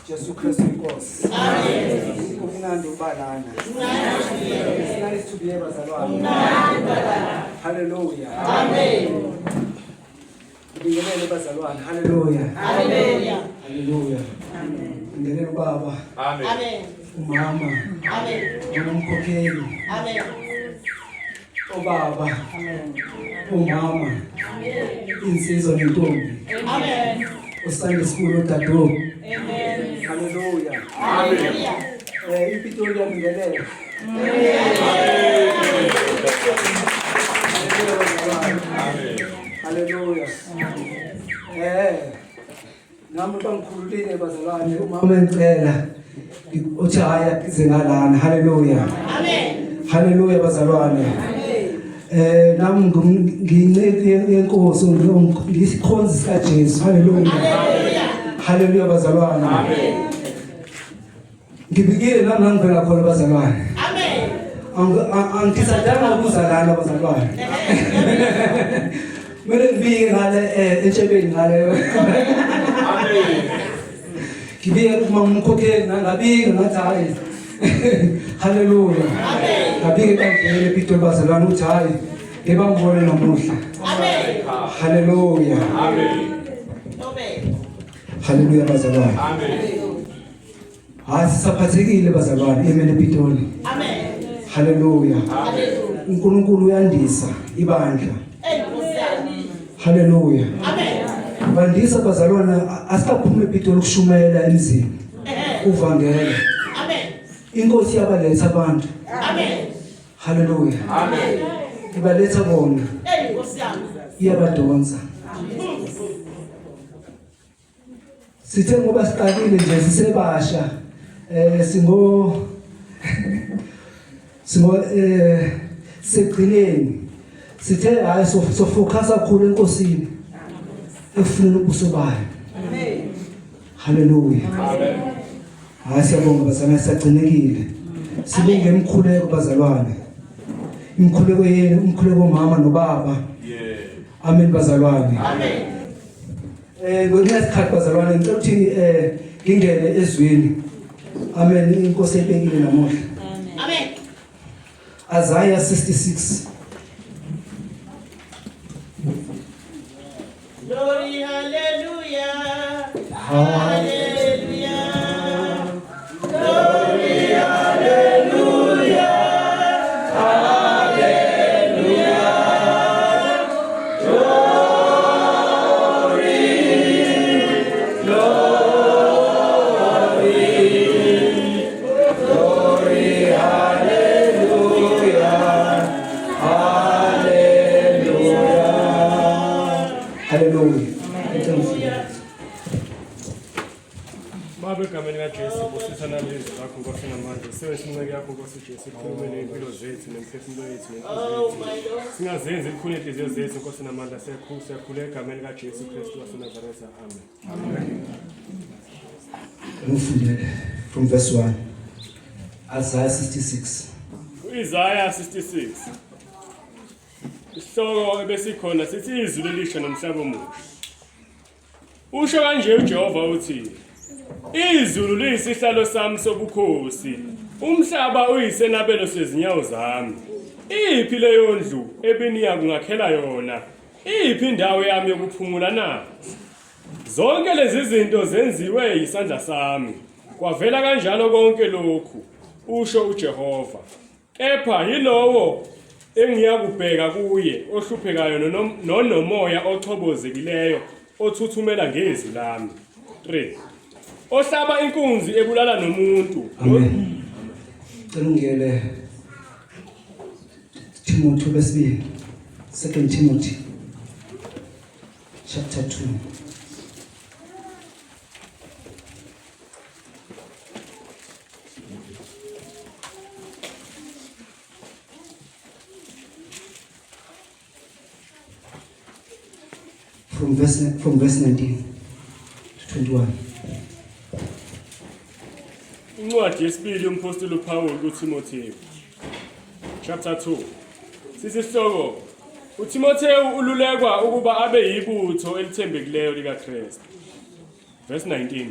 Jesu Kristu inkosi. Amen. Kumnandi ukuba lana. It's nice to be here bazalwane. Hallelujah. Amen. Ngibingelele bazalwane. Hallelujah. Hallelujah. Hallelujah. Amen. Ngibingelele ubaba. Amen. Amen. Umama. Amen. Umkhokheli. Amen. Obaba. Amen. Umama. Amen. Insizwa nentombi. Amen. Usunday school odadewabo. Amen. Hallelujah. Hallelujah. IPitoli yabingelela. Amen. Hallelujah. Nami bangikhululile bazalwane umama engicela uthi hayi ize ngalana. Hallelujah. Amen. Hallelujah bazalwane. Amen. Nami ngiyinceki yenkosi ngisikhonzi sikaJesu. Hallelujah. Hallelujah. Hallelujah bazalwane. Amen. Ngibikile nami la ngivela khona bazalwane. Amen. Angisadanga ukuza lana bazalwane. Kumele ngibike ngale entshebeni ngale. Amen. Ngibike uma ngumkhokheli ngangabika ngathi hayi. Hallelujah. Amen. Ngabike ebandleni ePitoli bazalwane ukuthi hayi ngeke bangibone namuhla. Amen. Hallelujah. Amen. Amen. Hallelujah bazalwane. Amen. Hayi sisaphathekile bazalwane amen ePitoli. Amen. Hallelujah. Hallelujah. uNkulunkulu uyandisa ibandla. Hey, Nkosi yami. Hallelujah. Amen. Bandisa bazalwane asikaphumi ePitoli ukushumayela emzini. Ehe. Uvangele. Amen. Inkosi yabaletha abantu. Amen. Hallelujah. Amen. Ibaletha bona Hey, Nkosi yami. iyabadonsa. Sithe ngoba siqalile nje sisebasha singo singo segcineni sithe hayi so focus kakhulu enkosini ekufuneni ubuso bayo. Amen. Hallelujah. Amen. Hayi siyabonga bazalwane siyagcinekile. Sibonge imikhuleko bazalwane. Imikhuleko yenu, umkhuleko mama nobaba. Yeah. Amen bazalwane. Amen. Ngenxa yesikhathi bazalwane ngicela ukuthi ngingene ezwini. Amen inkosi ebekile namuhla. Amen. Isaiah 66. Glory, hallelujah. Hallelujah. Glory, hallelujah. Hallelujah. Hallelujah. Ngicela ufike. Baba egameni kaJesu busisa nalezi zakho Nkosi namandla sebenzisa inceku yakho Nkosi Jesu ikhulume ney'mpilo zethu nemiphefumulo yethu nenhliziyo Oh yethu my Lord. singazenzi elikhulu iy'nhliziyo zethu Nkosi namandla siyakhuleka egameni kaJesu Kristu waseNazaretha amen. Ngifundele from verse 1. Isaiah 66. U-Isaya 66 Isihloko ebesikhona sithi izulu elisha nomhlaba omusha. Usho kanje uJehova uthi izulu liyisihlalo sami sobukhosi, umhlaba uyisenabelo sezinyawo zami. Iphi leyo ndlu ebeniya kungakhela yona? Iphi indawo yami yokuphumula na? Zonke lezi zinto zenziwe yisandla sami. Kwavela kanjalo konke lokhu, usho uJehova. Kepha yilowo engiyakubheka kuye ohluphekayo nonomoya ochobozekileyo othuthumela ngezwi lami. 3. Ohlaba inkunzi ebulala nomuntu. Amen. Cela ungiyele Timothy wesibili. 2 Timothy chapter 2. From verse 19 to 21. Incwadi yesibili yomphostoli uPaul kuTimothewu. Chapter 2. Sisihloko uTimothewu ululekwa ukuba abe yibutho elithembekileyo likaKristu. Verse 19.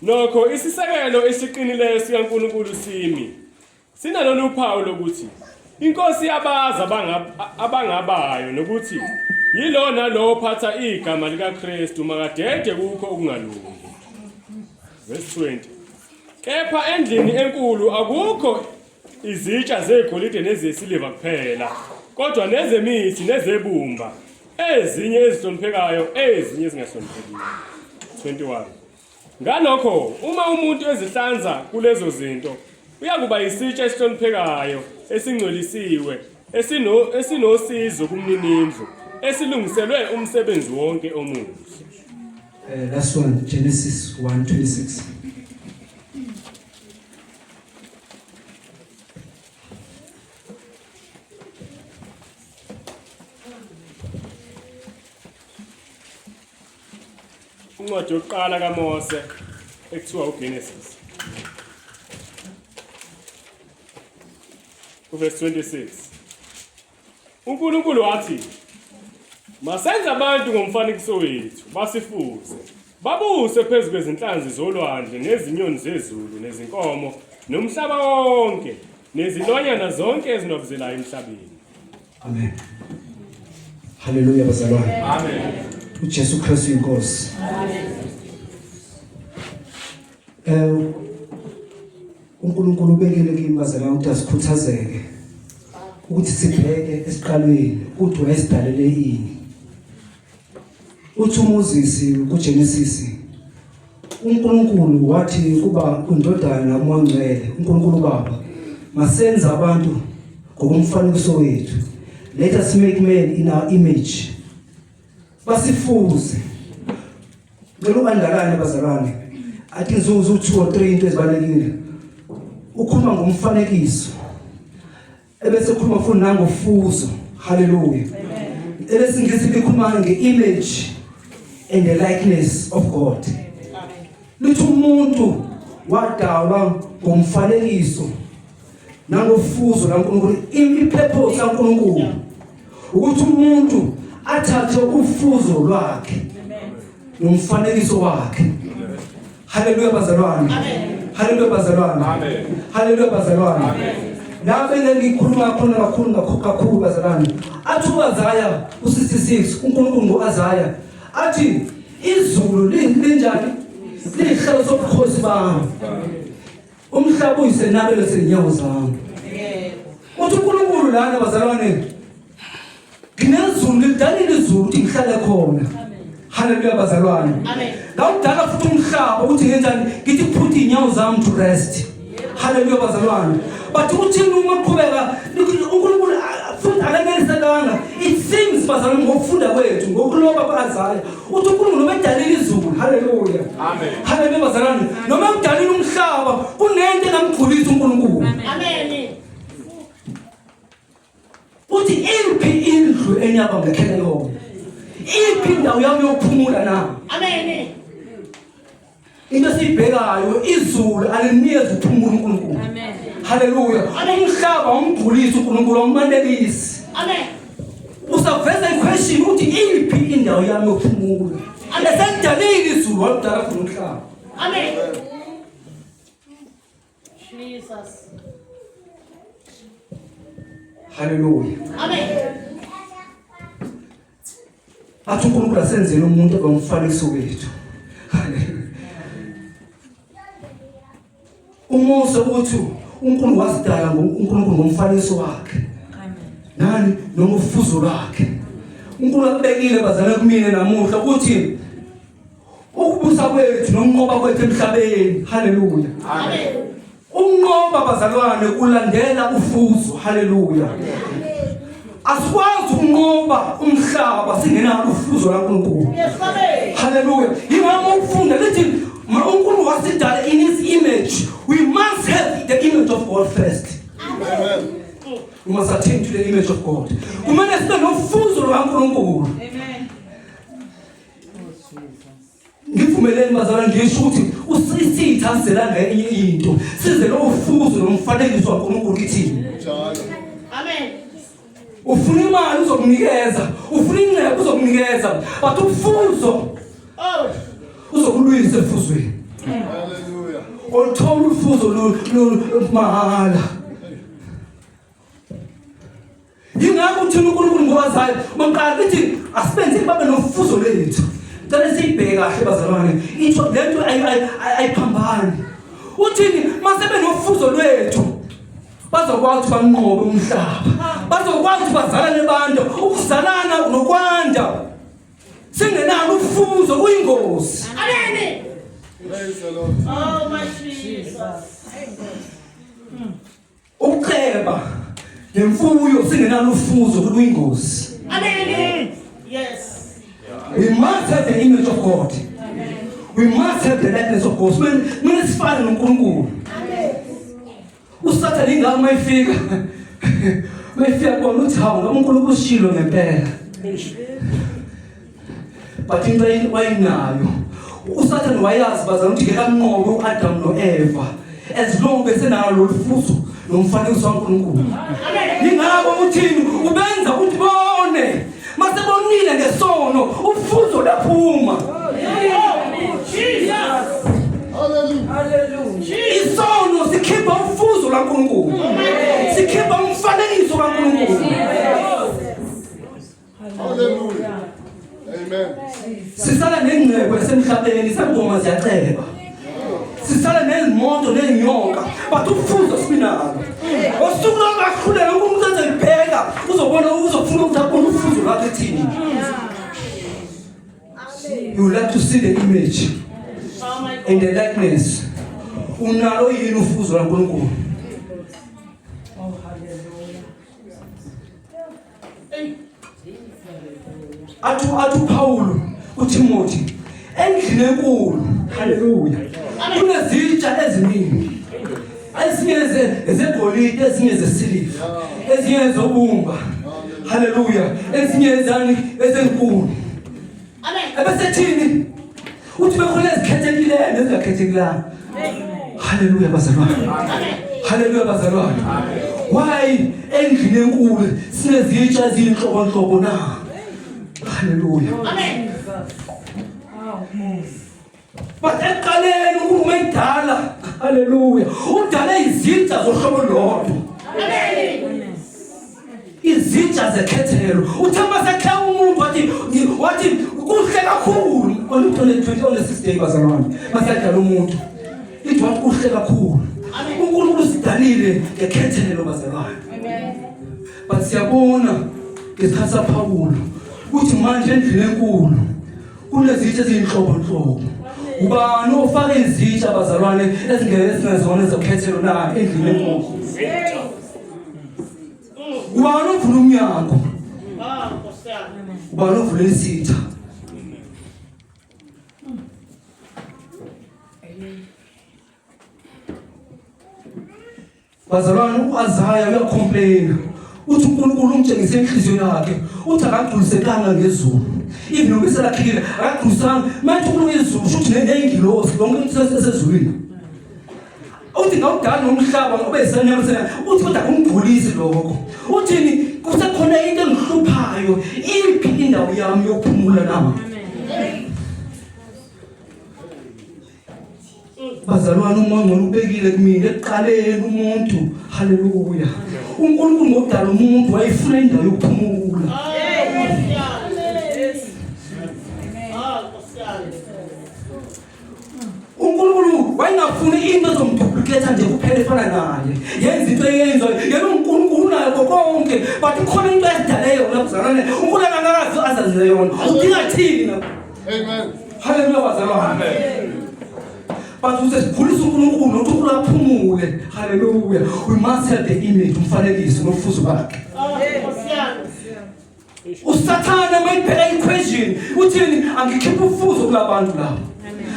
Nokho isisekelo esiqinileyo sikaNkulunkulu simi sinalolu phawu lokuthi inkosi yabazi abangabayo nokuthi yilo nalowo ophatha igama likaKristu makadede kukho okungalungi. Verse 20. Kepha endlini enkulu akukho izitsha zegolide nezesiliva kuphela, kodwa nezemithi nezebumba, ezinye ezihloniphekayo, ezinye ezingahloniphekiyo. 21. Ngalokho, uma umuntu ezihlanza kulezo zinto, uyakuba yisitsha esihloniphekayo, esingcwelisiwe, esino esinosizo kumninindlu, esilungiselwe umsebenzi wonke omuhle. Last one, Genesis 1:26. Incwadi yokuqala kaMose ekuthiwa uGenesis. Uverse 26. UNkulunkulu wathi, Masenze abantu ngomfanekiso wethu, basifuze. Babuse phezu kwezinhlanzi zolwandle nezinyoni zezulu nezinkomo nomhlaba wonke nezilwanyana zonke ezinwabuzelayo emhlabeni. Amen. Haleluya bazalwane. Amen. uJesu Kristu inkosi. Amen. Eh uNkulunkulu ubekele kimi bazalwane ukuthi asikhuthazeke ukuthi sibheke esiqalweni ukuthi wayesidalele ini. Uthi uMoses kuGenesis uNkulunkulu wathi kuba undodana uMoya Ongcwele uNkulunkulu Baba masenze abantu ngokomfanekiso wethu let us make man in our image basifuze ngicela uandalane bazalwane athi ngizuza u2 or 3 into ezibalekile ukhuluma ngomfanekiso ebese khuluma futhi nangofuzo haleluya elesingisi likhuluma ngeimage and the likeness of God lithi umuntu wadalwa ngomfanekiso nangofuzo laNkulunkulu ipurpose kaNkulunkulu ukuthi umuntu athathe ufuzo lwakhe nomfanekiso wakhe Haleluya bazalwane. Haleluya bazalwane. Amen. Haleluya bazalwane. Lapho engikhuluma khona kakhulu kakhulu kakhulu bazalwane. Athi uAzaya u66 uNkulunkulu ngoAzaya athi izulu linjani? Lihlalo sobukhosi bami. Umhlaba uyisenabelo sezinyawo zami. Uthi uNkulunkulu lana bazalwane nginezulu lidalile izulu ukuthi ngihlale khona. Haleluya bazalwane. Amen. Ngawudala futhi umhlaba ukuthi ngenzani ngithi put inyawo zami to rest. Haleluya bazalwane. But uthini uma qhubeka uNkulunkulu futhi akanelisekanga. It seems bazalwane ngokufunda kwethu ngokuloba kwaAzaya uthi uNkulunkulu noma edalile izulu. Haleluya. Amen. Haleluya bazalwane. Noma edalile umhlaba kunento engamgculisa uNkulunkulu. Amen. Uthi iphi indlu enyaba ngekhele yona? Iphi indawo yami yokuphumula na? Amen. Into esiyibhekayo izulu alinikezi ukuphumula uNkulunkulu. Amen. Haleluya. Umhlaba umgculisi uNkulunkulu awumanelisi. Amen. Usaveza iquestion ukuthi iphi indawo yami yokuphumula? Esendalile izulu waludala khona umhlaba. Amen. Jesus. Haleluya. Amen. Athi uNkulunkulu asenzele umuntu abamfanekiso wethu. Haleluya. UMose uthi uNkulunkulu wasidala uNkulunkulu ngomfanekiso wakhe. Amen. Nani nomufuzo lwakhe. uNkulunkulu akubekile bazalwane kumina namuhla ukuthi ukubusa kwethu nokunqoba kwethu emhlabeni haleluya amen ukunqoba bazalwane kulandela ufuzo haleluya asikwazi ukunqoba umhlaba singenalo ufuzo laNkulunkulu haleluya yingakho ukufunda lithi uNkulunkulu wasidala in his image we must have the image of God first amen we must attain to the image of God kumele sibe nofuzo lukaNkulunkulu amen Ngivumeleni bazalwane ngisho ukuthi usisitha sizela ngenye into size lofuzo nomfanekiso waNkulunkulu kithina. Njalo. Amen. Ufuna imali uzokunikeza, ufuna ingcebo uzokunikeza, but ufuzo Oh. uzokulwisa efuzweni. Hallelujah. Oluthola ufuzo mahhala. Yingakho uthina uNkulunkulu ngobazayo maqala lithi asibenzeni babe nofuzo lethu. Cela siyibheke kahle bazalwane. Itho lento ayiphambani. Uthini mase benofuzo lwethu bazokwazi ukuthi banqobe umhlaba. Bazokwazi ukuthi bazalane abantu, ukuzalana nokwanda. Singenalo ufuzo kuyingozi. Amen. Praise the Lord. Oh my Jesus. Ukuceba ngemfuyo singenalo ufuzo kuyingozi. Amen. Yes. We must have the image of God. Amen. We must have the likeness of God. Kumele sifane noNkulunkulu. Amen. USathane ingako mayifika. Mayifika kona uthi hawu ngoba uNkulunkulu ushilo ngempela. But into wayinayo uSathane wayazi bazana ukuthi ngeke amnqobe uAdam noEva as long besenalo lolu fuzo nomfanekiso kaNkulunkulu. Yingakho uthini ubenza ukuthi bone masebonile ngesono ufuzo laphuma. Hallelujah. Isono sikhipha ufuzo lwaNkulunkulu. Sikhipha umfanekiso kaNkulunkulu. Hallelujah. Amen. Sisala nengcebo yasemhlabeni isangoma ziyaceba. Sisala nezimoto nezinyoka but ufuzo sibinalo. Osuku lokahlulela uNkulunkulu ezolibheka uzobona uzofuna ukuthi abone ufuzo lwakhe ethini. You like to see the image Oh my God. and the likeness. Unalo yini ufuzo lwaNkulunkulu? Athi athi uPaul uTimothy endlini enkulu haleluya kunezitsha eziningi ezinye ezegolide ezinye zesiliva ezinye ezobumba haleluya ezinye ezani ezenkulu Amen. ebesethini uthi bekhona ezikhethekileyo nezingakhethekilanga haleluya bazalwane haleluya bazalwane why endlini enkulu sinezitsha ezinhlobonhlobo na haleluya Amen. but ekuqaleni uNkulunkulu edala haleluya udale izitsha zohlobo lodwa Amen. Izitsha zekhethelo. Uthe masekhe umuntu wathi wathi kuhle kakhulu. On the on the sixth day bazalwane. Masedala umuntu. Ithi wathi kuhle kakhulu. uNkulunkulu sidalile ngekhethelo bazalwane. Amen. But siyabona ngesikhathi saPawulu ukuthi manje endlini enkulu kunezitsha ezinhlobonhlobo. Ubani ofake izitsha bazalwane ezingezona ezokhethelo na endlini enkulu? Ubani ovula umnyango? Ah, Nkosi yami. Ubani ovula isitha? Bazalwane uAzaya uyacomplain. Uthi uNkulunkulu umtshengise inhliziyo yakhe. Uthi akagculisekanga ngezulu. Even noma eselakhile akagculisanga. Manje uNkulunkulu izulu usho ukuthi nengilosi lonke into esezulwini. Uthi ngawudala nomhlaba ngoba esenyama sena uthi kodwa kungigulisi lokho. Uthini kusekhona into engihluphayo iphi indawo yami yokuphumula na? Bazalwane umoya ongcwele ubekile kumina ekuqaleni umuntu haleluya. uNkulunkulu ngokudala umuntu wayefuna indawo yokuphumula. Ah, Nkosi yami. Ah, Nkosi yami. uNkulunkulu wayengafuni into ezomduplicate nje kuphela efana naye yenza into eyenziwa yena uNkulunkulu unayo konke but kukhona into esidale yona mzalwane uNkulunkulu angakazi azazile yona udinga thina Amen. haleluya bazalwane but uze sikhulise uNkulunkulu nokuthi uNkulunkulu aphumule haleluya we must have the image umfanekiso nofuzo bakhe Ah, Nkosi yami. usathane mayibheka equation uthini angikhipha ufuzo kulabantu laba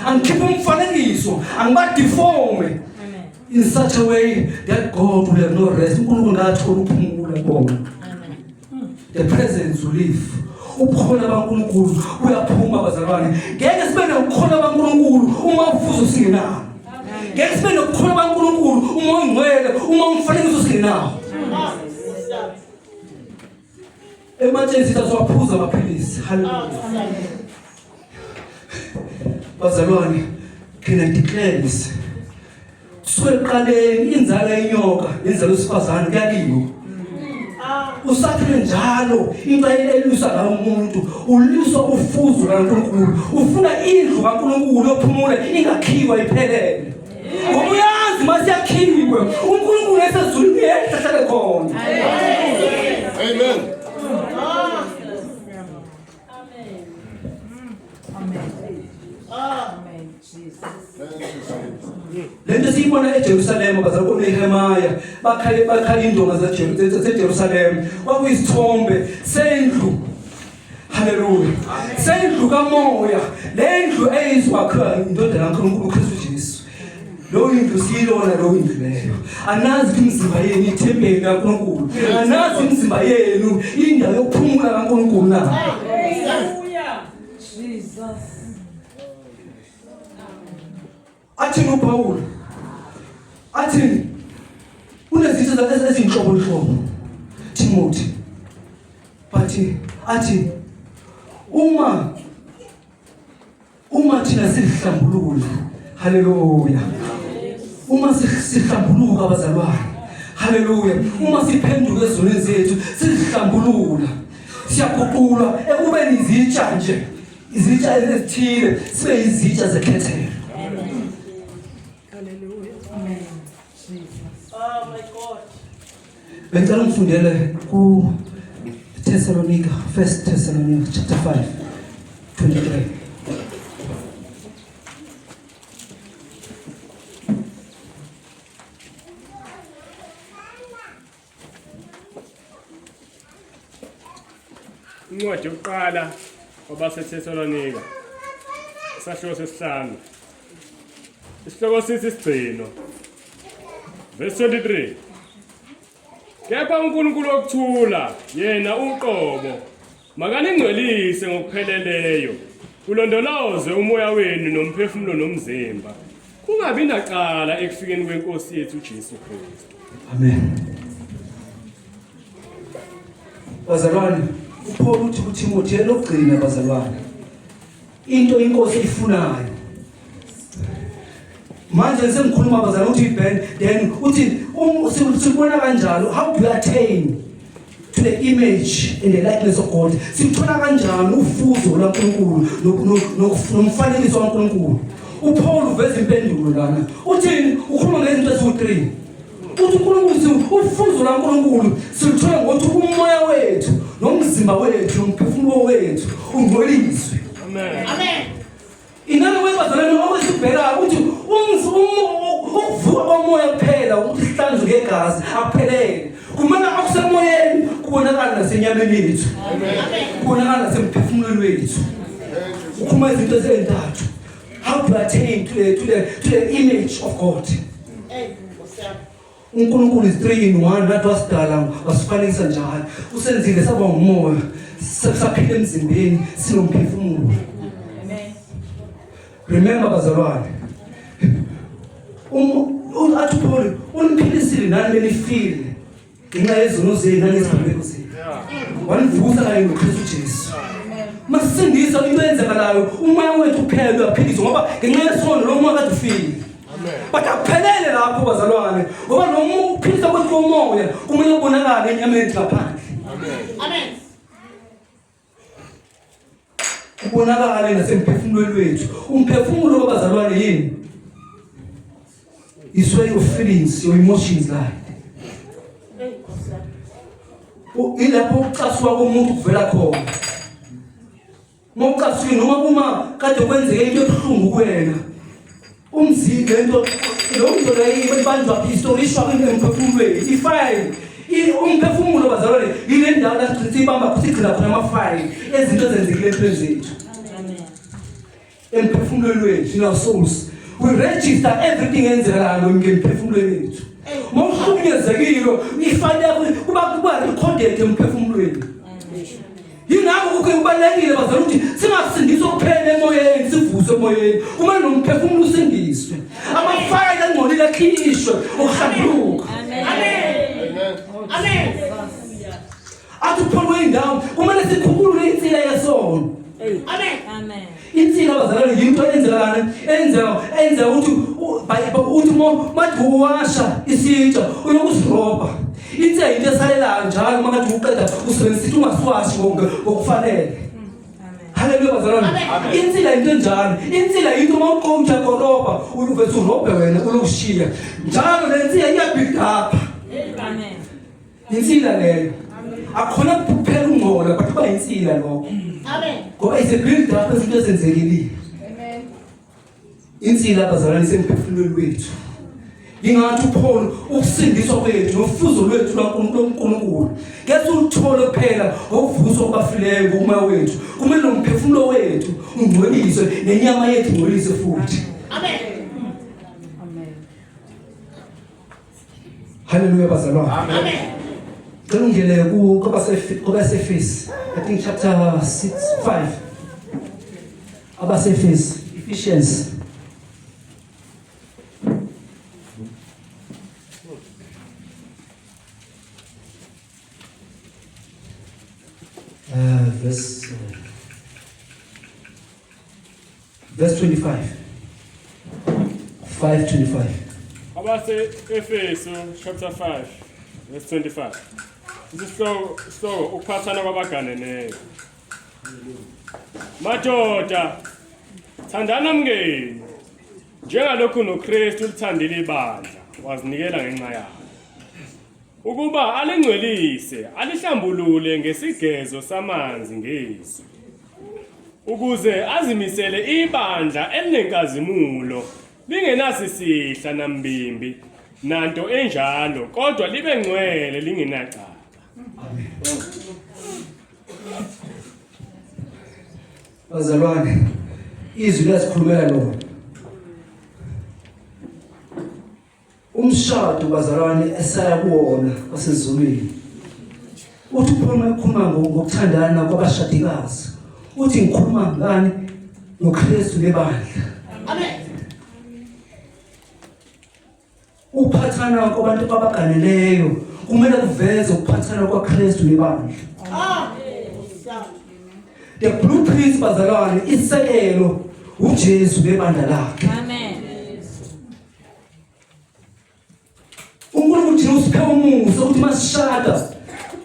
angikhipha umfanekiso angibadeforme in such a way that God will have no rest uNkulunkulu ngathola ukuphumula kubona the presence will live ubukhona baNkulunkulu uyaphuma bazalwane ngeke sibe nobukhona baNkulunkulu uma ufuzo singenawo ngeke sibe nobukhona baNkulunkulu uma ungcwele uma umfanekiso singenawo Ah, Nkosi yami. Ematsheni sithi asiwaphuza amaphilisi. Ah, Haleluya. Nkosi yami. Bazalwane. Can I declare this? Kusuke ekuqaleni inzalo yenyoka nenzalo yesifazane kuyaliwa. Usathane njalo into ayelelisa ngayo umuntu uliswa ufuzo kaNkulunkulu ufuna indlu kaNkulunkulu yophumula ingakhiwa iphelele. Ngoba uyazi masiyakhiwe uNkulunkulu esezulwini yehla hlale khona. Amen. Lento siyibona eJerusalema bazalwa koNehemiah bakhale bakhala indonga zaseJerusalema kwakuyisithombe sendlu Haleluya sendlu kamoya lendlu eyizwakhiwa indodana kaNkulunkulu uKristu Jesu Leyo indlu siyilona leyo indlu leyo. Anazi imizimba yenu ithempeli kaNkulunkulu. Anazi imizimba yenu indawo yokuphumula kaNkulunkulu na. Hallelujah. Jesus. Athini uPaul? Athini? Kunezinto ezinhlobonhlobo. Timothy. But athi uma Uma thina sihlambulula, haleluya. Uma sihlambuluka bazalwane, haleluya. Uma siphenduka ezonweni zethu, sizihlambulula. Siyaguqulwa ekubeni izitsha nje, izitsha ezithile, sibe izitsha zekhethelo. Hallelujah. Amen. Jesus. Oh my God. Bengicela ngifundele ku Thessalonica, First Thessalonica chapter 5 23. Incwadi yokuqala kwabaseThesalonika isahluko sesihlanu isihloko sithi isigcino verse 23 Kepha uNkulunkulu wokuthula yena uqobo makaningcwelise ngokupheleleyo ulondoloze umoya wenu nomphefumulo nomzimba kungabi nacala ekufikeni kwenkosi yethu uJesu Kristu. Amen. Bazalwane, uPaul uthi kuThimothi elokugcina bazalwane. Into inkosi eyifunayo. Manje sengikhuluma bazalwane uthi Ben then uthi um, sibona kanjalo how do you attain to the image and the likeness of God? Sithola kanjani ufuzo lwaNkulunkulu nomfanekiso waNkulunkulu? uPaul uveza impendulo lana. Uthini? Ukhuluma ngezinto eziwu-3. Uthi uNkulunkulu ufuzo laNkulunkulu siluthola ngokuthi umoya wethu nomzimba wethu nomphefumulo wethu ungcweliswe. Amen. Amen. Inani webazalwane okwesibhekayo ukuthi ukuvuka komoya kuphela ukuthi sihlanzwe ngegazi akuphelele. Kumele okusemoyeni kubonakala nasenyameni yethu. Kubonakala nasemphefumulweni wethu. Ukhuluma izinto ezintathu. How to attain to the image of God. Hey, Nkosi yami. uNkulunkulu is 3 in 1 nathi wasidala wasifanekisa njalo usenzile saba ngumoya saphila emzimbeni sinomphefumulo. Amen. Remember bazalwane, um athi uPaul uniphilisile nani benifile ngenxa yezono zenu nangeziphambeko zenu wanivusa kanye noKristu Jesu. Masisindisa into eyenzekalayo umoya wethu uphele uyaphiliswa ngoba ngenxa yesono lo moya kade ufile. But akuphelele lapho bazalwane ngoba lo ukuphilisa kwethu komoya kumele kubonakale enyameni ngaphandle. Amen. Kubonakale nasemphefumulweni wethu. Umphefumulo wabazalwane yini? Is where your feelings, your emotions lie. Hey, Nkosi yami. Ilapho ukucasuka komuntu kuvela khona. Uma ucasukile noma uma kade kwenzeke into ebuhlungu kuwena umzimba lento lo nto leyo ibanjwa istorishwa emphefumulweni ifile umphefumulo bazalwane yile ndawo la sigcina siyibamba futhi igcina khona amafayili ezinto ezenzekile empilweni zethu emphefumulweni wethu in our souls we register everything eyenzekalayo ngemphefumulweni wethu uma uhlukunyezekile ifayili yakho kuba recorded emphefumulweni. Yingakho kukho kubalulekile bazalwane ukuthi singasindiswa kuphela emoyeni sivuswe emoyeni kumele nomphefumulo usindiswe amafayela angcolile akhishwe ukuhlambuluka. Amen. Amen. Athi uPaul weyindawo kumele sikhukulule insila yesono. Amen. Amen. Insila bazalwane yinto eyenzekalana enzeka enzeka ukuthi uthi mathi uwasha isitsha uyokusirobha. Insila yinto esalelayo njalo uma ngathi uqeda usebenzisa into ungasiwashi ngokufanele. Haleluya bazalwane. Insila into enjalo. Insila into uma uqomtha korobha uvese urobhe wena ulokushiya. Njalo le nsila iya-build up. Amen. Insila leyo. Akukhona kuphela ungcola but kuba insila lokho. Amen. Ngoba it's a build up izinto ezenzekile. Amen. Insila bazalwane isemphefumulweni wethu. Ingathi uPaul ukusindiswa kwethu nofuzo lwethu lwaNkulunkulu ngeke uluthole kuphela ngokuvuswa kwabafileyo ngokumoya wethu. Kumele nomphefumulo wethu ungcweliswe nenyama yethu ingcweliswe futhi. Amen. Amen. Haleluya bazalwane. Amen. Cela ungene ku kwabasefesi. I think chapter 6 5. Abasefesi, Ephesians. Verse Verse 25. 5:25. Abase Efesu chapter 5 verse 25. Isihloko isihloko ukuphathana kwabaganeneyo. Madoda thandana mngeni njengalokhu noKristu ulithandile ibandla wazinikela ngenxa yalo. Ukuba alingcwelise alihlambulule ngesigezo samanzi ngezwi. Ukuze azimisele ibandla elinenkazimulo lingenasisihla nambimbi nanto enjalo kodwa libe ngcwele lingenacala. Bazalwane, izwi liyasikhulumela lona. Umshado bazalwane esaya kuwona wasezulwini. Uthi uphuma ekhuluma ngokuthandana kwabashadikazi. Uthi ngikhuluma ngani noKristu nebandla. Amen. Ukuphathana kwabantu abaganeleyo kumele kuveze ukuphathana kwaKristu nebandla. Ah. The blueprint bazalwane isekelo uJesu nebandla lakhe. Amen. uNkulunkulu thina usiphe umusa ukuthi masishada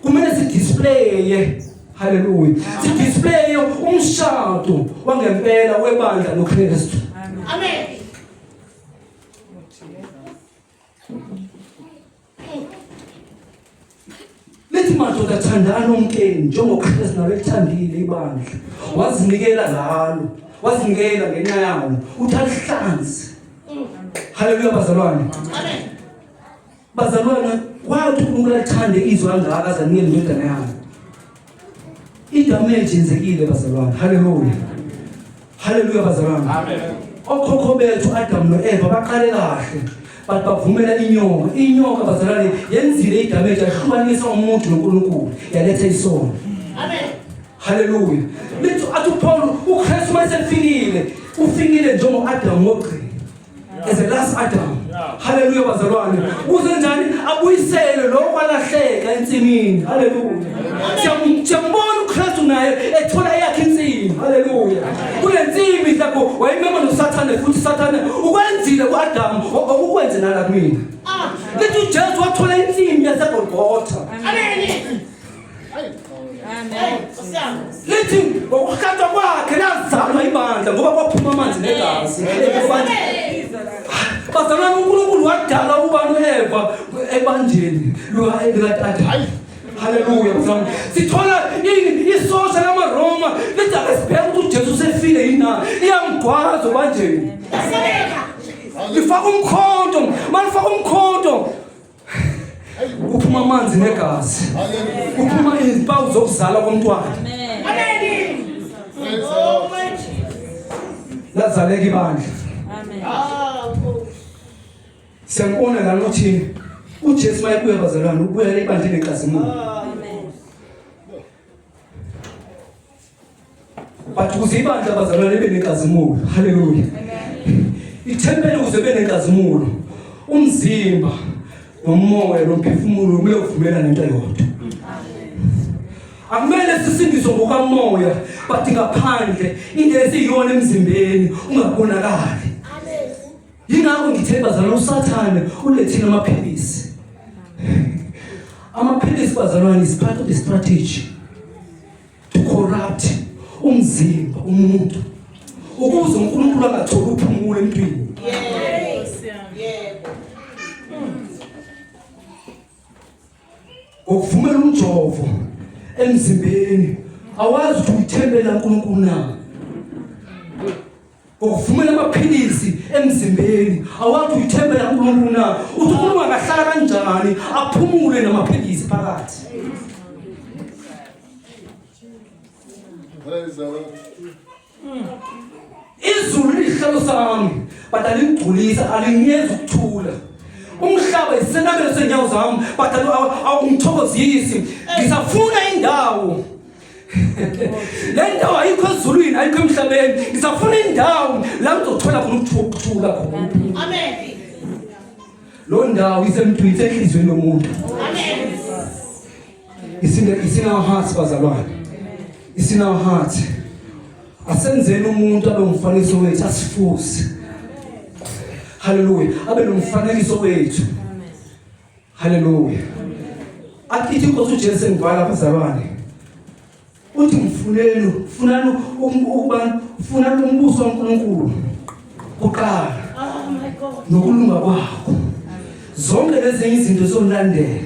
kumele sidisplaye haleluya sidisplaye umshado wangempela webandla noKristu Amen. Lithi madoda thandani omkeni njengoKristu nawe elithandile ibandla wazinikela ngalo wazinikela ngenxa yawo uthi alihlanze haleluya bazalwane Amen. bazalwane kwathi uNkulunkulu alithande izwe kangaka azanikele indodana yakhe idamage yenzekile bazalwane haleluya haleluya bazalwane Amen. okhokho bethu Adam noEva baqale kahle but bavumela inyoka inyoka bazalwane yenzile idamage yahlukanisa umuntu noNkulunkulu yaletha isono Amen. haleluya lithi athi uPaul uKristu mayesefikile ufikile njengo-Adam wokugcina as a last Adam haleluya bazalwane uze njani abuyisele lokho kwalahleka ensimini haleluya siyambona uKristu naye ethola eyakhe insimi haleluya kule nsimi lapho wayemema noSathane futhi uSathane ukwenzile kuAdam okukwenze nala kumina lithi uJesu wathola insimi yaseGolgotha Amen. Amen. Lithi ngokuhlatshwa kwakhe lazalwa ibandla ngoba kwaphuma amanzi negazi. Bazalwane uNkulunkulu wadala ukuba noEva ebanjeni likaTata. Haleluya bazalwane. Sithola ini isosha lamaRoma lithi ake sibheke ukuthi uJesu usefile yini na. Liyamgwaza obanjeni. Lifaka umkhonto, malifaka umkhonto kuphuma amanzi negazi kuphuma izimpawu zokuzala komntwana lazaleka ibandla siyangibona lana ukuthi uJesu mayebuya bazalwane ubuyela ibandleni lenkazimulo But ukuze ibandla bazalwane libe nenkazimulo. Haleluya. Ithempeli ukuze libe nenkazimulo. Umzimba nomoya nomphefumulo kumele uvumelane into eyodwa. Akumele sisindiswe ngokamoya but ngaphandle into esiyiyona emzimbeni ungabonakali. Yingakho ngithe bazalwane uSathane ulethile amaphilisi. Amaphilisi bazalwane is part of the strategy to corrupt umzimba umuntu ukuze uNkulunkulu angatholi uphumulo emntwini. Yebo. Ngokuvumela umjovo emzimbeni awazi ukuthi uyithembela uNkulunkulu na. Ngokuvumela amaphilisi emzimbeni awazi uyithembela uNkulunkulu na. Uthi uNkulunkulu angahlala kanjani aphumule namaphilisi phakathi. Praise the Lord. Izulu lisihlalo sami but alingigculisa alingiyenzi ukuthula. Umhlaba isenabelo senyawo zami but awungithokozisi. Ngisafuna indawo. Le ndawo ayikho ezulwini ayikho emhlabeni. Ngisafuna indawo la ngizothola khona ukuthula khona. Amen. Lo ndawo isemntwini isenhliziyweni yomuntu. Amen. It's in, the, it's in our hearts bazalwane. It's in our hearts. Asenzeni umuntu abe umfanekiso wethu asifuze. Hallelujah. Abe nomfanekiso wethu. Hallelujah. Athi inkosi uJesu engivala bazalwane. Uthi ngifuneni, funani ukuba funani umbuso kaNkulunkulu kuqala. Oh my God. Nokulunga kwakho. Zonke lezi izinto zolandela.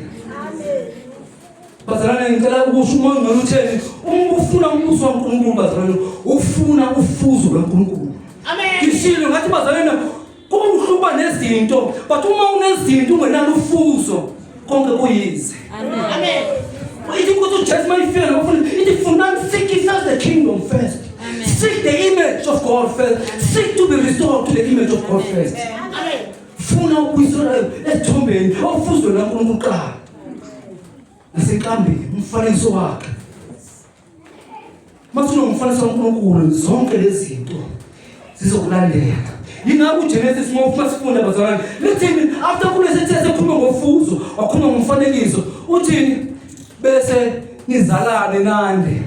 Bazalwane ngicela ukusho uma ngcono utheni uma ufuna umbuso kaNkulunkulu bazalwane ufuna ufuzo lwaNkulunkulu. Amen. Ngishilo ngathi bazalwane kubuhle ukuba nezinto but uma unezinto ungenalo ufuzo konke kuyize. Amen. Ithi inkosi uJesu mayifika nabafuna ithi funani seek ye first the kingdom first. Amen. Seek the image of God first. Seek to be restored to the image of God first. Amen. Funa ukubuyiselwa esithombeni ofuzweni laNkulunkulu kuqala. Nasenkambeni umfanekiso wakhe. Mase unomfanekiso kaNkulunkulu zonke lezi zinto zizokulandela. Yingakho uGenesis uma ufuna sifunda bazalwane lithini after kulesi sekhuluma ngofuzo wakhuluma ngomfanekiso uthini bese nizalane nande.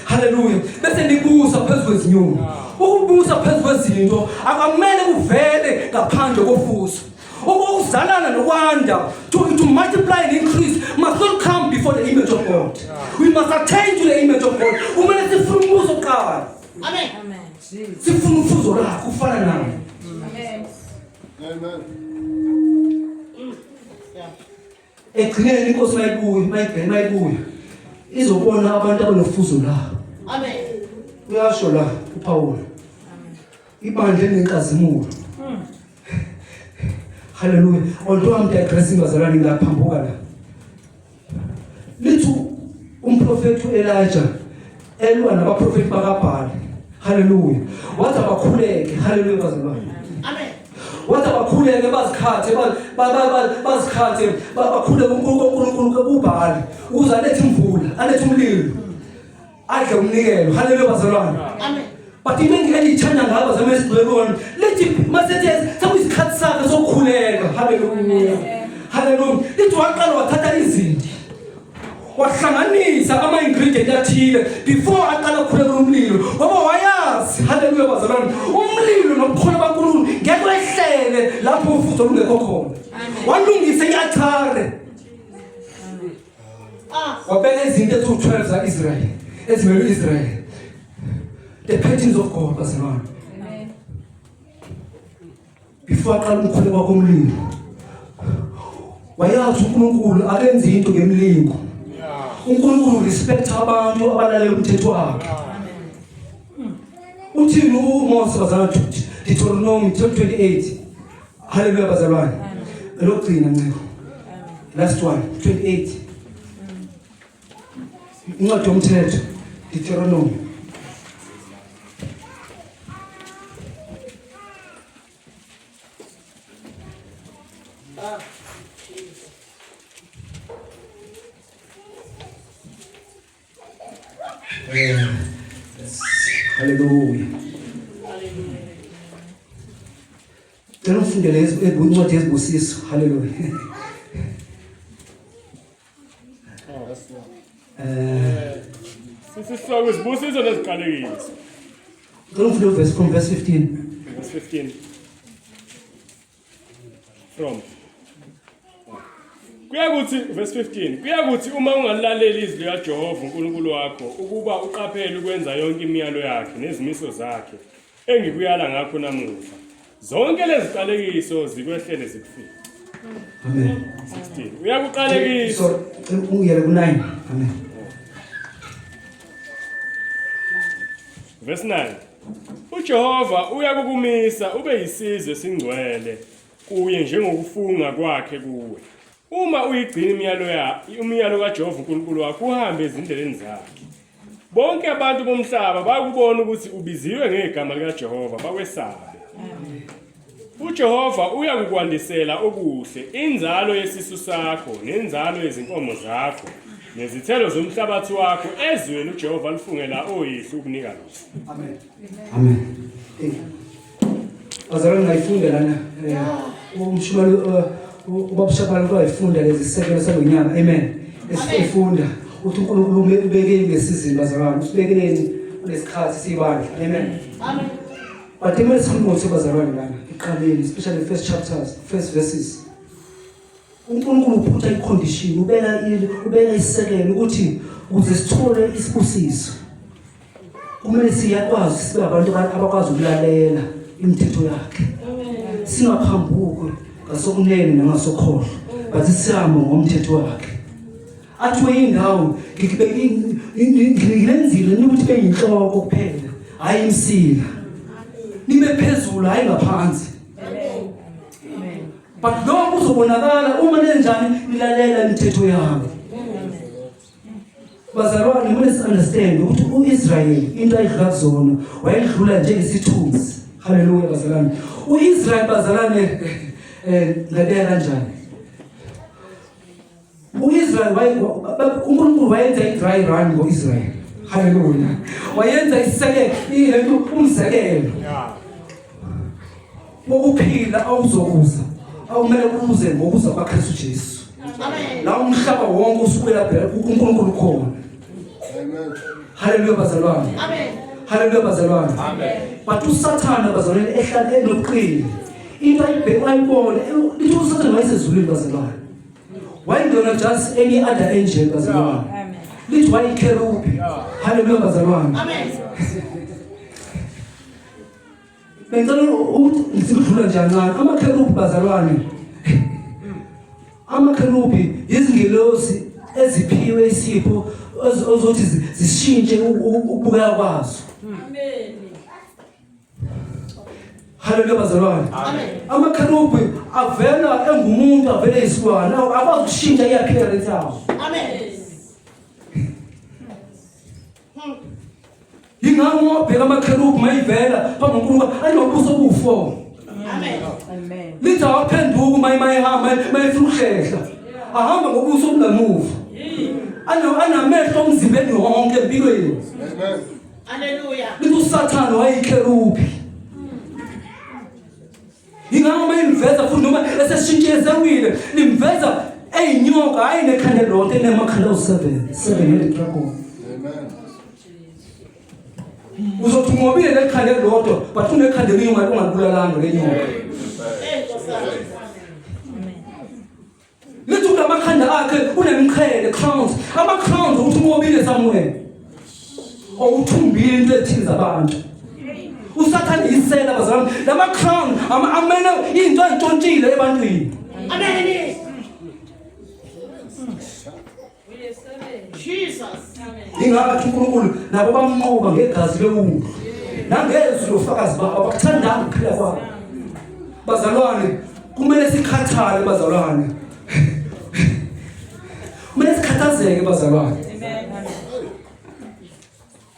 Haleluya. Bese nibusa phezu kwezinyoni. Ukubusa phezu kwezinto akumele kuvele ngaphandle kofuzo. Ukuzalana nokwanda to multiply and increase must not come before the image of God. We must attain to the image of God. Kumele sifune umbuso kuqala. Amen. Amen. Sifune ufuzo lakho ufana naye. Amen. Amen. Egcineni inkosi mayibuya, mayibheke mayibuya. Izobona abantu abanofuzo la. Amen. Uyasho la uPaul. Ibandla elinenkazimulo. Hallelujah. Although I'm digressing bazalwane ngiyaphambuka la. Lithi umprofeti uElijah elwa nabaprofeti bakaBhali. Hallelujah. Wathi abakhuleke. Hallelujah bazalwane. Amen. Wathi abakhuleke bazikhathe bazikhathe bakhuleke uNkulunkulu kuBhali ukuze alethe imvula, alethe umlilo. Adle umnikelo. Hallelujah bazalwane. Amen. But into engiyithanda ngayo bazalwane esigcwele kona lithi masethi sekuyisikhathi sakhe sokukhuleka. Hallelujah. Hallelujah. Lithi waqala wathatha izinti. Wahlanganisa ama ingredient athile before aqala ukukhuleka umlilo ngoba wayazi haleluya bazalwane umlilo nobukhona baNkulunkulu ngeke wehlele lapho ufuzo lungekho khona walungisa i-altare wabeka izinto eziwu-12 za-Israyeli ezimele u-Israyeli the patterns of God bazalwane before aqala umkhuleko wakhe umlilo wayazi uNkulunkulu akenzi into ngemlingo uNkulunkulu respect abantu abalalela umthetho wakhe uthini uMose bazalwane Deuteronomy 28 haleluya bazalwane elokugcina nceko last one 28 incwadi yomthetho Deuteronomy Haleluya. Cela ufundele incwadi yezibusiso. Haleluya. Eh Sisihloko izibusiso neziqalekiso. Ngicela ufunde uverse from verse 15. Verse 15. From Kuyakuthi verse 15 kuyakuthi uma ungalilaleli izwi likaJehova uNkulunkulu wakho ukuba uqaphele ukwenza yonke imiyalo yakhe nezimiso zakhe engikuyala ngakho namuhla zonke leziqalekiso zikwehlele zikufike. Amen. 16 Uyakuqalekisa Sorry, ungiyele ku 9. Amen. Verse 9 UJehova uyakukumisa ube yisizwe esingcwele kuye njengokufunga kwakhe kuwe. Uma uyigcina imiyalo ya umyalo kaJehova uNkulunkulu wakho uhambe ezindleleni zakhe. Bonke abantu bomhlaba bakubona ukuthi ubiziwe ngegama likaJehova bakwesabe. UJehova uyakukwandisela okuhle inzalo yesisu sakho nenzalo yezinkomo zakho nezithelo zomhlabathi wakho ezweni uJehova alifungela oyihlo ukunika lona. Amen. Amen. Bazalwane ngayifunda lana. Eh, umshumayeli eh, ubaba Shabala wayifunda lezi sisekelo salonyaka. Amen. Esifunda uthi uNkulunkulu ubekeni ngesizini bazalwane, usibekeleni kulesikhathi sibandla. Amen. Amen. But kumele sikhuluma bazalwane lana eqaleni especially first chapters, first verses. uNkulunkulu uphutha icondition ubeka ubeka isisekelo ukuthi ukuze sithole isibusiso kumele siyakwazi sibe abantu abakwazi ukulalela imithetho yakhe singaphambuki ngasokunene nangasokhohlo but sihambe ngomthetho wakhe athiwe indawo ngilenzile ukuthi beyinhloko kuphela hayi imsila nibe phezulu hayi ngaphansi but lokho kuzobonakala uma nenjani nilalela imithetho yami bazalwane kumele si-understand ukuthi u-israyeli into ayidlula kuzona wayedlula njengesithunzi haleluya bazalwane u-israyeli bazalwane um ngabeka kanjani U-Israel uNkulunkulu wayenza i-dry run ngo-Israel. Haleluya. Wayenza isisekelo, ilento umzekelo. Wokuphila awuzokuza. Awumele kuze ngokuza kwaKristu Jesu. Amen. La umhlaba wonke usubuyela phela uNkulunkulu khona. Amen. Haleluya bazalwane. Amen. Haleluya bazalwane. Amen. But uSathane bazalwane ehlale enobuqili. Into ayibheka ayibone, lithi uSathane wayesezulwini bazalwane. Wayengona just any other angel bazalwane. Lithi wayikherubi. Haleluya bazalwane. Amen. Bengicela ukuthi ngisikudlula nje kancane. Amakherubi bazalwane. Amakherubi izingelosi eziphiwe isipho ozothi zishintshe ukubukeka kwazo. Amen. Haleluya bazalwane. Amen. Amakherubi avela engumuntu avele isilwane akwazi ukushintsha i-appearance yawo. Amen. Yingakho uma ubheka amakherubi mayivela phambi koNkulunkulu anobuso obuwu-four. Amen. Amen. Lithi awaphenduki uma mayihamba mayifuna ukuhlehla. Ahamba ngobuso obungamuva. Anamehlo omzimbeni wonke empilweni. Amen. Hallelujah. Lithi uSathane wayikherubi. Ingakho uma imveza futhi noma eseshintshile sewile limveza eyinyoka hayi nekhanda lonke enamakhanda awu-7 seven headed dragon. Amen. Uzothi unqobile lekhanda elilodwa but unekhanda elinye ungalibulalanga lenyoka. Hey Nkosi. Lithi kulamakhanda akhe kunemiqhele crowns. Ama crowns ukuthi unqobile somewhere. Owuthumbile into ethize abantu. Usathane yisela bazalwane. Lama crown amele into entshontshile ebantwini. Amen. Jesus. Ingakho uNkulunkulu nabo bamnqoba ngegazi lewundlu. Nangezwi lofakazi babo abakuthandanga ukuphila kwabo. Bazalwane, kumele sikhathale bazalwane. Kumele sikhathazeke bazalwane.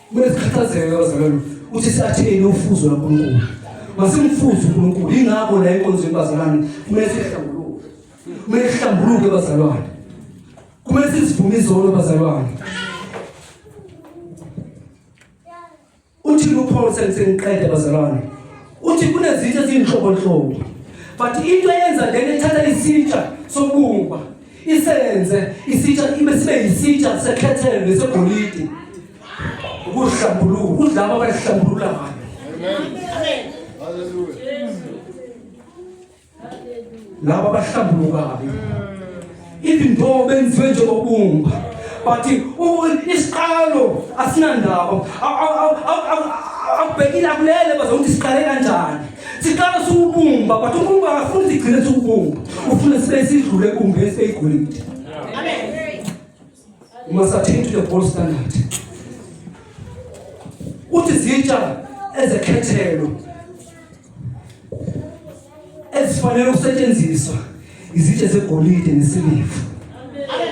Kumele sikhathazeke bazalwane ukuthi siatheni ufuzo laNkulunkulu. Masimfuze uNkulunkulu ingakho la enkonzweni bazalwane kumele sihlambuluke. Kumele sihlambuluke bazalwane. Kumele sizivume izono bazalwane. Uthi uPaul sengiqede bazalwane. Uthi kunezinto ezinhlobonhlobo. But into eyenza lena ethatha isitsha sobumba isenze isitsha ibe sibe yisitsha sekhethelo nesegolide. Ukuhlambulula, udlaba abayihlambululayo. Amen. Hallelujah. Laba abahlambulukayo. Even though benziwe njengobumba but isiqalo asinandaba akubhekile akulele bazokuthi siqale kanjani siqala siwubumba but uNkulunkulu akafuni sigcine siwubumba ufuna sibe sidlule kumbe sibe igolide. Amen. We must attain to the gold standard. Uthi zitsha ezekhethelo ezifanele ukusetshenziswa izitsha zegolide nesiliva.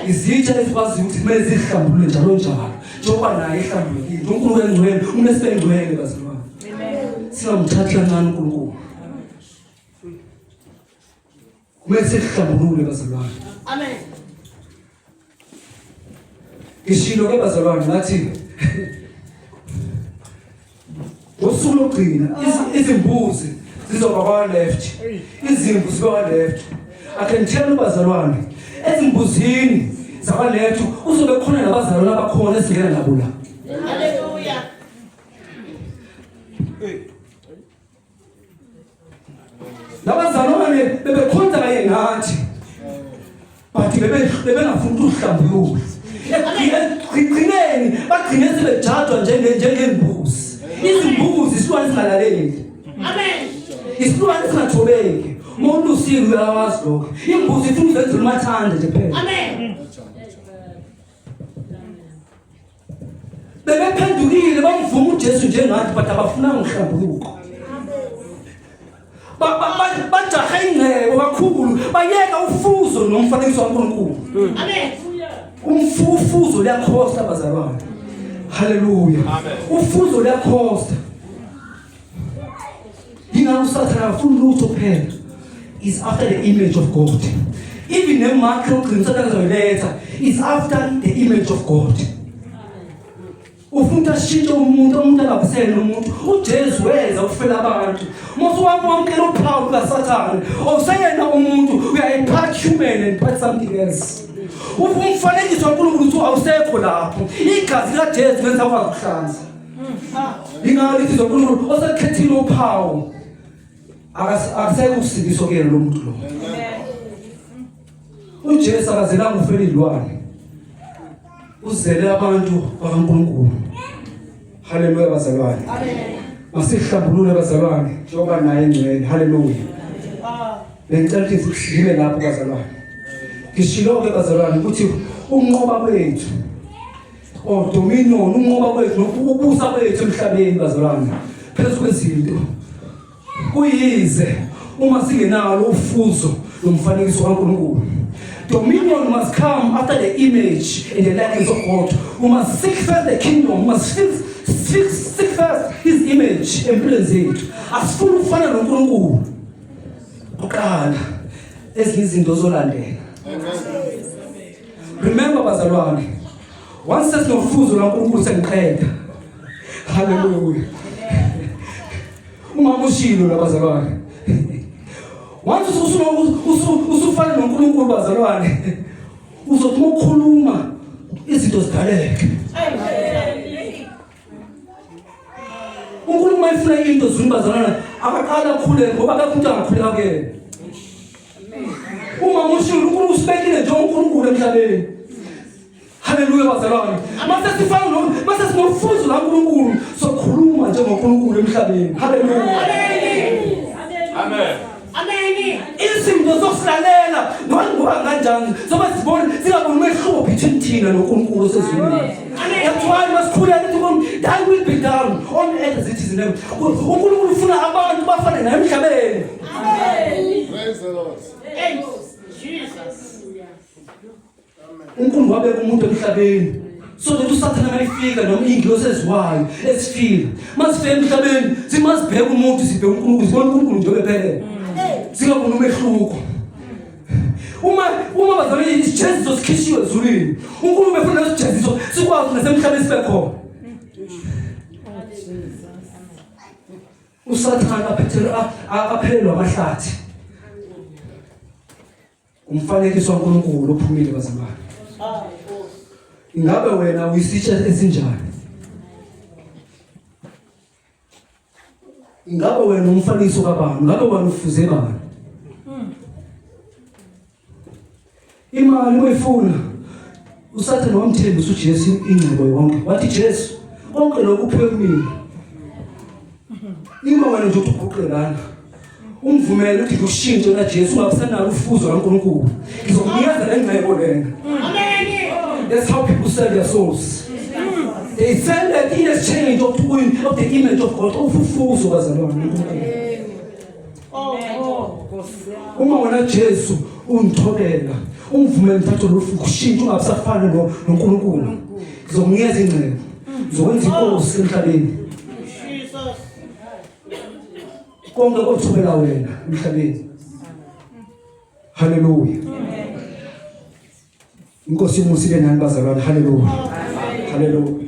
Izitsha ezikwaziyo ukuthi kumele zihlambulule njalo njalo njengoba naye ehlambulukile. UNkulunkulu engcwele, uma sibe ngcwele bazalwane. Singamthathi kancane uNkulunkulu. Kumele sihlambulule bazalwane. Amen. Ngishilo ke bazalwane ngathi ngosuku lokugcina izimbuzi zizoba kwa left, izimvu zibe kwa left. I can tell you bazalwane, ezimbuzini zakwa left kuzobe khona nabazalwane abakhona esingena nabo la. Hallelujah. Labazalwane bebekhonza kanye nathi but bebengafuni ukuhlambuluka. Ekugcineni bagcine sebejajwa njengembuzi. Izimbuzi isilwane singalaleli. Amen. Isilwane singathobeki. Umuntu usile uyawazi lokho. Imbuzi ifuna uzenzela umathanda nje kuphela. Amen. Bebephendukile bamvuma uJesu njengathi but abafunanga uhlambuluko. Bajahe ingcebo kakhulu bayeka ufuzo nomfanekiso kaNkulunkulu. Amen. Umfufuzo liyakhosta bazalwane. Haleluya. Ufuzo liyakhosta. Yingakho uSathane akafuni lutho kuphela. Is after the image of God. Even nemark yokugcina uSathane azoyiletha is after the image of God. Ufuna ukuthi ashintshe umuntu, umuntu angabusele umuntu. UJesu weza ukufela abantu. Uma usuwamukela uphawu lukaSathane, awuseyena umuntu, we are a part human and part something else. Umfanekiso kaNkulunkulu uthi awusekho lapho. Igazi likaJesu lenza ukwazi ukuhlanza. Ingalo lithi zoNkulunkulu osekhethile uphawu akasekho ukusindiswa kuyena lo muntu lo. UJesu akazelanga ufela izilwane. Uzele abantu bakaNkulunkulu. Haleluya bazalwane. Amen. Masihlambulule bazalwane njengoba naye engcwele. Haleluya. Bengicela ukuthi sime lapho bazalwane. Ngishilo ke bazalwane ukuthi unqoba kwethu Oh dominion unqoba kwethu ukubusa kwethu emhlabeni bazalwane phezu kwezinto kuyize uma singenalo ufuzo lomfanekiso kaNkulunkulu. Dominion must come after the image and the likeness of God. We must seek first the kingdom. We must seek first his image empilweni zethu. Asifuni ukufana noNkulunkulu kuqala, ezinye izinto zolandela. Remember bazalwane, once sesinofuzo lwaNkulunkulu sengiqeda. Hallelujah. Uma ushilo labazalwane. Once usufana noNkulunkulu bazalwane, uzothi uma ukhuluma izinto zidaleke. uNkulunkulu mayifuna into zulu bazalwana akaqala akhuleke ngoba akekho umuntu angakhuleka kuyena. Uma mushilo uNkulunkulu usibekile njengoNkulunkulu emhlabeni. Haleluya bazalwane. Mase sifana no mase sinofuzo laNkulunkulu sokhuluma njengoNkulunkulu emhlabeni. Haleluya. Amen. Amen. Izinto zokusilalela noma ngoba kanjani sobe sibone singaboni umehluko between thina noNkulunkulu osezulwini. That's why masikhuleke ukuthi uNkulunkulu thy will be done on earth as it is in heaven. uNkulunkulu ufuna abantu bafane naye emhlabeni. Praise the Lord. Hey, Jesus. uNkulunkulu wabeka umuntu emhlabeni so that uSathane mayifika noma iy'ngilosi eziwayo ezifile mazifika emhlabeni zimazibheka umuntu zibheka uNkulunkulu zibona uNkulunkulu nje bephelele singaboni umehluko. Uma bazalwane isijeziso sikhishiwe ezulwini, uNkulunkulu befuna leso sijeziso sikwazi nasemhlabeni sibe khona. USathane aphelelwa amahlathi. Umfanekiso kaNkulunkulu ophumile bazalwane. Ingabe wena uyisitsha esinjani? Ingabe wena umfaniso kabani? Ngabe wena ufuze bani? Imali uyifuna. USathane wamthembisa uJesu ingcebo yonke. Wathi Jesu, konke lokhu uphiwe kumina. Ima wena nje uthi uguqe lana. Umvumele ukuthi ushintshe la Jesu ungabisanalo ufuzo kaNkulunkulu. Ngizokunikeza le ngcebo lena. Amen. That's how people sell their souls. They sell it in exchange of the, of the image of God. Ufufuzo bazalwane. Uma wena Jesu ungithobela, ungivumele ngithathe lo fuku ushintshe ungabisafani no noNkulunkulu. Ngizokunikeza ingcebo. Ngizokwenza inkosi emhlabeni. Jesus. Konke kothobela wena emhlabeni. Hallelujah. Inkosi imusile nani bazalwane. Hallelujah. Hallelujah.